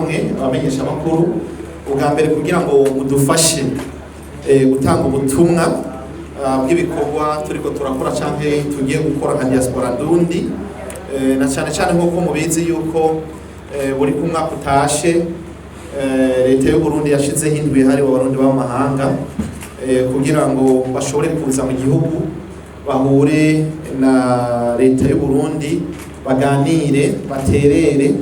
namwe abamenyeshamakuru, ubwa mbere kugira ngo mudufashe gutanga ubutumwa bw'ibikorwa turiko turakora canke tugiye gukora nka diaspora ndundi, na cyane cyane nk'uko mubizi yuko buri ku mwaka utashe leta y'u Burundi yashizeho indwi yahariwe Abarundi baba mu mahanga kugira ngo bashobore kuza mu gihugu, bahure na leta y'u Burundi, baganire, baterere,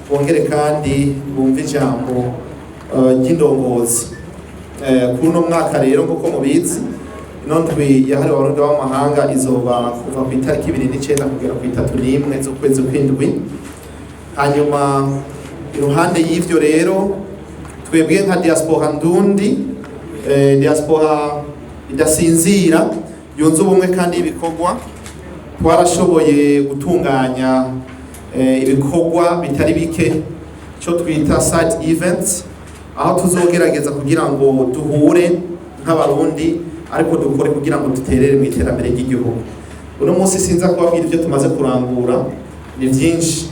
bongere kandi bumve ijambo ry'indongozi. Kuri uno mwaka rero, nk'uko mubizi, ino ndwi yahariwe Abarundi baba mu mahanga izoba kuva ku itariki 29 kugera ku 31 z'ukwezi kw'indwi. Hanyuma iruhande y'ivyo rero, twebwe nka diaspora ndundi, diaspora idasinzira, yunze ubumwe kandi ibikorwa, twarashoboye gutunganya ibikorwa bitari bike, cyo twita side events, aho tuzogerageza kugira ngo duhure nk'Abarundi, ariko dukore kugira ngo duterere mu iterambere ry'igihugu. Uno munsi sinza kubabwira ibyo tumaze kurangura, ni byinshi,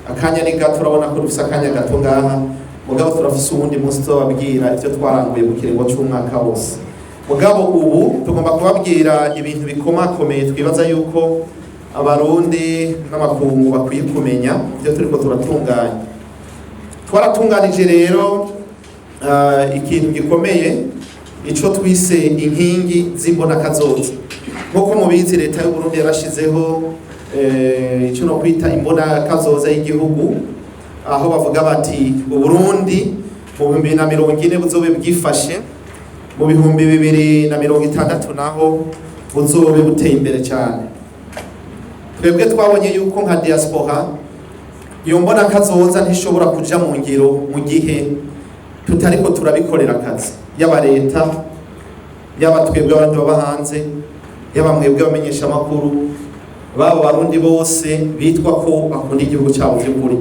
akanya ni gato. Urabona ko dufise akanya gato ngaha, mugabo turafise uwundi munsi tuzobabwira ivyo twaranguye mu kiringo c'umwaka wose. Mugabo ubu tugomba kubabwira ibintu bikomakomeye twibaza yuko Abarundi n'amakungu bakwiye kumenya ibyo turiko turatunganya. Twaratunganije rero ikintu gikomeye, ico twise inkingi z'imbonakazoza. Nk'uko mubizi, leta y'u Burundi yarashizeho ico no kwita imbonakazoza y'igihugu, aho bavuga bati Uburundi mu 2040 buzobe bwifashe, mu 2060 naho buzobe buteye imbere cyane. Twebwe twabonye yuko nka diaspora iyo mbonakazoza ntishobora kuja mu ngiro mu gihe tutariko turabikorera akazi, yaba leta, yaba twebwe abandi baba hanze, yaba mwebwe abamenyesha amakuru, baba Barundi bose bitwa ko bakunda igihugu cyabo by'ukuri.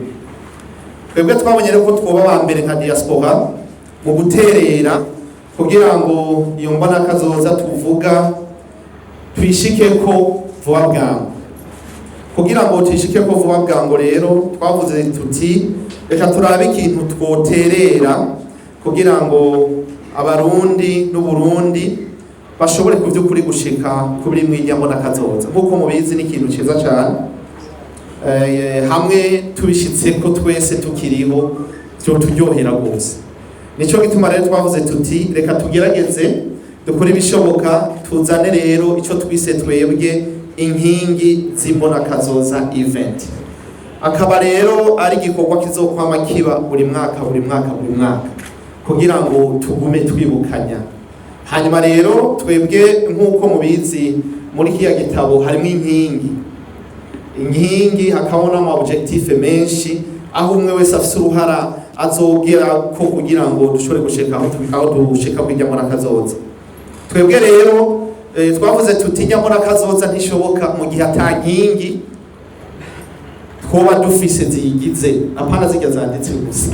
Twebwe twabonye rero ko twoba aba mbere nka diaspora mu guterera kugira ngo iyo mbonakazoza tuvuga twishike ko vuba bwangu. Kugira ngo twishike ko vuba bwangu rero, twavuze tuti reka turabe ikintu twoterera kugira ngo Abarundi n'Uburundi bashobore ku by'ukuri gushika kuri mwirya mbonakazoza. Nk'uko mubizi, ni ikintu ciza cyane, hamwe tubishitse ko twese tukiriho byo turyohera rwose. Nico gituma rero twavuze tuti reka tugerageze dukore ibishoboka, tuzane rero ico twise twebwe inkingi z'imbonakazoza event, akaba rero ari igikorwa kizokwama kiba buri mwaka, buri mwaka, buri mwaka, kugira ngo tugume twibukanya. Hanyuma rero twebwe, nk'uko mubizi, muri kiriya gitabo harimo inkingi, inkingi, hakabamo n'ama objectif menshi, aho umwe wese afise uruhara azogera ko kugira ngo dushobore gushika aho dushika kwirya mbonakazoza. Twebwe rero twavuze tuti irya mbonakazoza ntishoboka mu gihe ata nkingi twoba dufise ziyigize, apana zirya zanditse gusa.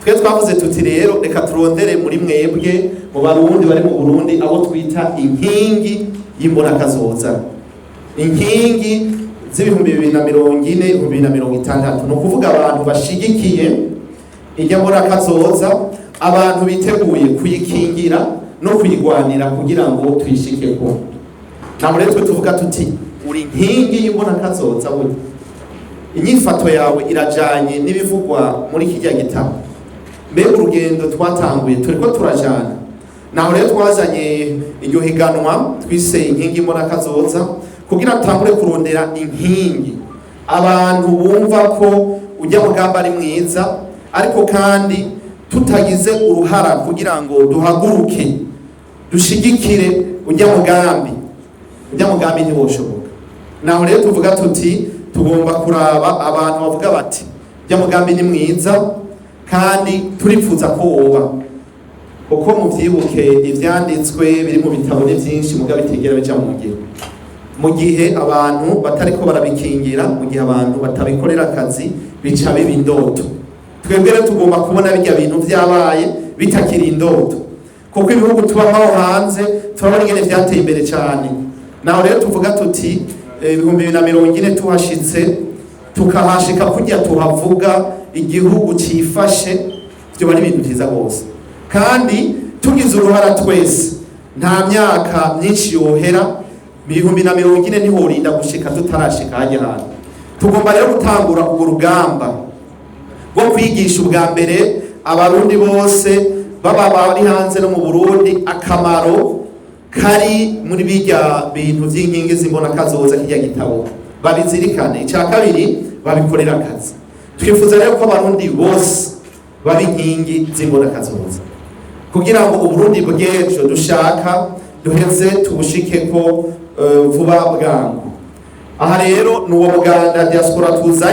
Twe twavuze tuti rero reka turondere muri mwebwe, mu Barundi bari mu Burundi, abo twita inkingi y'imbonakazoza, inkingi z'ibihumbi 2040, 2060, ni ukuvuga abantu bashigikiye irya mbonakazoza, abantu biteguye kuyikingira no kuyigwanira kugira ngo tuyishikeko. Ntabwo rero twe tuvuga tuti uri inkingi y'imbonakazoza burya inyifato yawe irajanye n'ibivugwa muri kirya gitabo? Mbega urugendo twatanguye turiko turajana? Naho rero twazanye iryo higanwa twise inkingi mbonakazoza, kugira tutangure kurondera inkingi, abantu bumva ko ujya mugamba ari mwiza, ariko kandi tutagize uruhara kugira ngo duhaguruke dushigikire ujya mugambi, ujya mugambi ntiwoshoboka. Naho rero tuvuga tuti tugomba kuraba abantu bavuga bati ujya mugambi ni mwiza kandi turipfuza ko woba, kuko muvyibuke ivyanditswe biri mu bitabo ni vyinshi, mugabo bitigera bija mu ngiro mu gihe abantu batariko barabikingira, mu gihe abantu batabikorera akazi, bica biba indoto. Twebwe rero tugomba kubona birya bintu vyabaye bitakiri indoto, kuko ibihugu tubamo aho hanze turabona ingene vyateye imbere cyane. Naho rero tuvuga tuti 2040 tuhashitse, tukahashika kurya tuhavuga, igihugu cifashe. Vyoba ari ibintu vyiza rwose, kandi tugize uruhara twese, nta myaka myinshi yohera. 2040 ntihorinda gushika tutarashika hajya hantu. Tugomba rero gutangura urwo rugamba rwo kwigisha ubwa mbere Abarundi bose, baba bari hanze no mu Burundi, akamaro kari muri bijya bintu by'inkingi z'imbonakazoza, kijya gitabo, babizirikane. Icya kabiri, babikorera akazi. Twifuza rero ko Abarundi bose baba inkingi z'imbonakazoza kugira ngo Uburundi bw'ejo dushaka duheze tubushike ko vuba bwangu. Aha rero ni uwo muganda diaspora tuzanye.